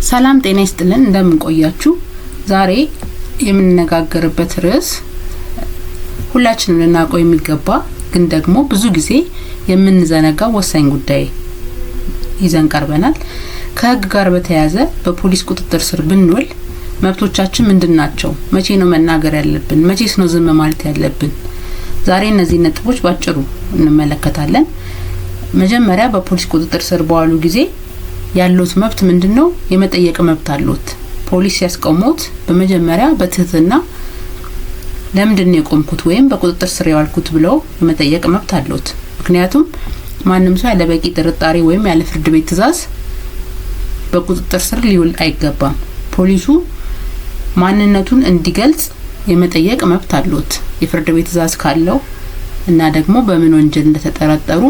ሰላም ጤና ይስጥልን፣ እንደምን ቆያችሁ? ዛሬ የምንነጋገርበት ርዕስ ሁላችንም ልናውቀው የሚገባ ግን ደግሞ ብዙ ጊዜ የምንዘነጋው ወሳኝ ጉዳይ ይዘን ቀርበናል። ከህግ ጋር በተያያዘ በፖሊስ ቁጥጥር ስር ብንውል መብቶቻችን ምንድን ናቸው? መቼ ነው መናገር ያለብን? መቼስ ነው ዝም ማለት ያለብን? ዛሬ እነዚህ ነጥቦች ባጭሩ እንመለከታለን። መጀመሪያ በፖሊስ ቁጥጥር ስር በዋሉ ጊዜ ያሉት መብት ምንድን ነው? የመጠየቅ መብት አሉት። ፖሊስ ሲያስቆሙት በመጀመሪያ በትህትና ለምንድን ነው የቆምኩት ወይም በቁጥጥር ስር የዋልኩት ብለው የመጠየቅ መብት አሉት። ምክንያቱም ማንም ሰው ያለ በቂ ጥርጣሬ ወይም ያለ ፍርድ ቤት ትዕዛዝ በቁጥጥር ስር ሊውል አይገባም። ፖሊሱ ማንነቱን እንዲገልጽ የመጠየቅ መብት አሉት። የፍርድ ቤት ትዕዛዝ ካለው እና ደግሞ በምን ወንጀል እንደተጠረጠሩ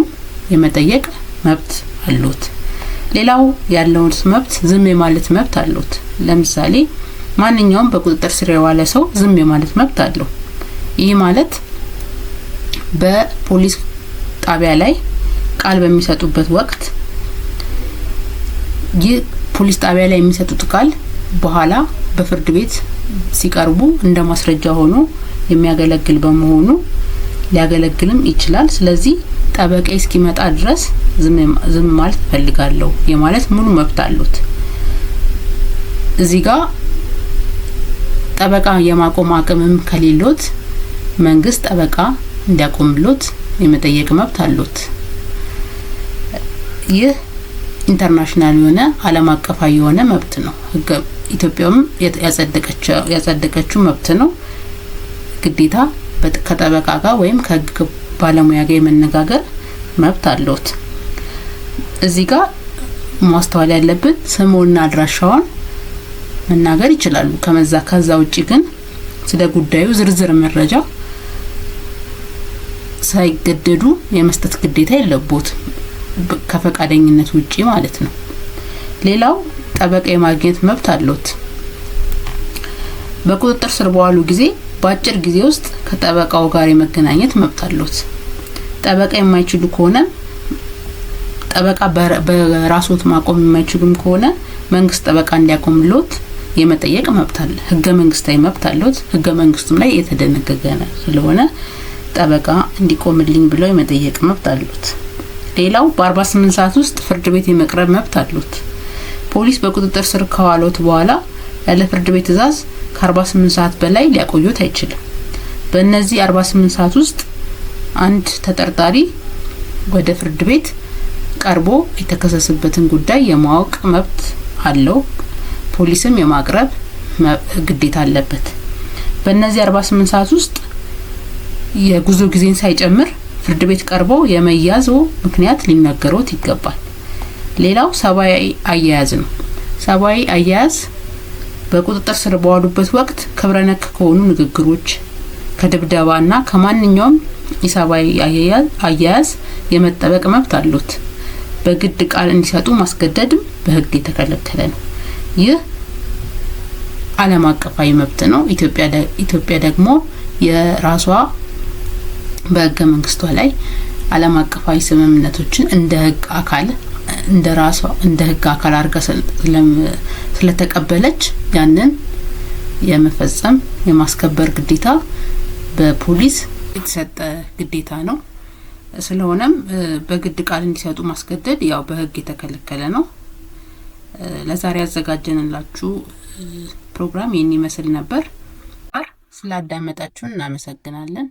የመጠየቅ መብት አሉት። ሌላው ያለውን መብት ዝም የማለት መብት አሉት። ለምሳሌ ማንኛውም በቁጥጥር ስር የዋለ ሰው ዝም የማለት መብት አለው። ይህ ማለት በፖሊስ ጣቢያ ላይ ቃል በሚሰጡበት ወቅት ይህ ፖሊስ ጣቢያ ላይ የሚሰጡት ቃል በኋላ በፍርድ ቤት ሲቀርቡ እንደ ማስረጃ ሆኖ የሚያገለግል በመሆኑ ሊያገለግልም ይችላል። ስለዚህ ጠበቃ እስኪመጣ ድረስ ዝም ማለት እፈልጋለሁ የማለት ሙሉ መብት አሉት። እዚህ ጋር ጠበቃ የማቆም አቅምም ከሌሎት መንግስት ጠበቃ እንዲያቆምሎት የመጠየቅ መብት አሉት። ይህ international የሆነ፣ ዓለም አቀፋዊ የሆነ መብት ነው። ኢትዮጵያም ያጸደቀችው መብት ነው። ግዴታ ከጠበቃ ጋር ወይም ከህግ ባለሙያ ጋር የመነጋገር መብት አለዎት። እዚህ ጋር ማስተዋል ያለብን ስሙና አድራሻውን መናገር ይችላሉ። ከዛ ውጪ ግን ስለ ጉዳዩ ዝርዝር መረጃ ሳይገደዱ የመስጠት ግዴታ የለቦትም፣ ከፈቃደኝነት ውጪ ማለት ነው። ሌላው ጠበቃ የማግኘት መብት አለዎት። በቁጥጥር ስር በዋሉ ጊዜ በአጭር ጊዜ ውስጥ ከጠበቃው ጋር የመገናኘት መብት አለዎት። ጠበቃ የማይችሉ ከሆነ፣ ጠበቃ በራስዎት ማቆም የማይችሉም ከሆነ መንግስት ጠበቃ እንዲያቆምልዎት የመጠየቅ መብት አለ። ህገ መንግስታዊ መብት አለዎት። ህገ መንግስቱም ላይ የተደነገገ ስለሆነ ጠበቃ እንዲቆምልኝ ብለው የመጠየቅ መብት አሉት። ሌላው በ48 ሰዓት ውስጥ ፍርድ ቤት የመቅረብ መብት አሉት። ፖሊስ በቁጥጥር ስር ከዋሎት በኋላ ያለ ፍርድ ቤት ትዕዛዝ ከ48 ሰዓት በላይ ሊያቆዩት አይችልም። በእነዚህ 48 ሰዓት ውስጥ አንድ ተጠርጣሪ ወደ ፍርድ ቤት ቀርቦ የተከሰሰበትን ጉዳይ የማወቅ መብት አለው። ፖሊስም የማቅረብ ግዴታ አለበት። በእነዚህ 48 ሰዓት ውስጥ የጉዞ ጊዜን ሳይጨምር ፍርድ ቤት ቀርቦ የመያዙ ምክንያት ሊነገሮት ይገባል። ሌላው ሰብአዊ አያያዝ ነው። ሰብአዊ አያያዝ በቁጥጥር ስር በዋሉበት ወቅት ክብረ ነክ ከሆኑ ንግግሮች፣ ከድብደባና ከማንኛውም ኢሰብአዊ አያያዝ የመጠበቅ መብት አሉት። በግድ ቃል እንዲሰጡ ማስገደድም በሕግ የተከለከለ ነው። ይህ ዓለም አቀፋዊ መብት ነው። ኢትዮጵያ ደግሞ የራሷ በህገ መንግስቷ ላይ ዓለም አቀፋዊ ስምምነቶችን እንደ ህግ አካል እንደ ራሷ እንደ ህግ አካል አድርጋ ስለተቀበለች ያንን የመፈጸም የማስከበር ግዴታ በፖሊስ የተሰጠ ግዴታ ነው። ስለሆነም በግድ ቃል እንዲሰጡ ማስገደድ ያው በህግ የተከለከለ ነው። ለዛሬ ያዘጋጀንላችሁ ፕሮግራም ይህን ይመስል ነበር። ስላዳመጣችሁን እናመሰግናለን።